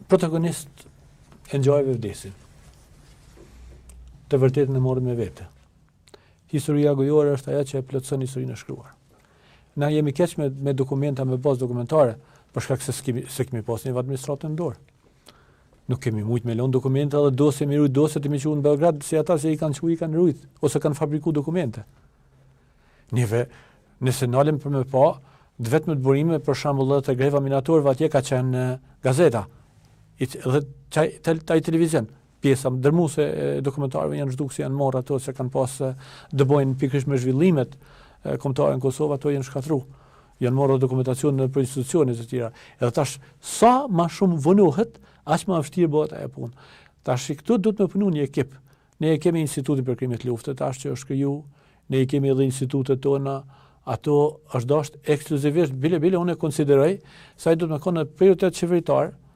Protagonistët e ngjarjeve vdesin. Të vërtetën e marrin me vete. Historia gojore është ajo që e plotëson historinë e shkruar. Na jemi keq me, me dokumenta, me bazë dokumentare, për shkak se s'kemi, s'e kemi pas një administratën në dorë. Nuk kemi mujt me lënë dokumenta dhe dosje, me rujt dosje të me çu në Beograd, si ata që i kanë çu i kanë rujt, ose kanë fabriku dokumente. Neve, nëse nalem për me pa, të vetmet burime, për shembull edhe të greva minatorëve atje ka qenë gazeta, dhe qaj televizion, pjesa dërmuese e dokumentarëve janë zhdukë se janë marrë ato që kanë pas të bëjnë pikërisht me zhvillimet kombëtare në Kosovë, ato janë shkatërru. Janë marrë dokumentacion në për institucione të tjera. Edhe tash sa ma shumë vonohet, aq ma vështirë bëhet ajo punë. Tash këtu duhet me punu një ekip. Ne e kemi Institutin për Krime të Luftës tash që është kriju, ne i kemi edhe institutet tona, ato është dasht ekskluzivisht, bile bile unë e konsideroj se ai duhet me konë prioritet qeveritar.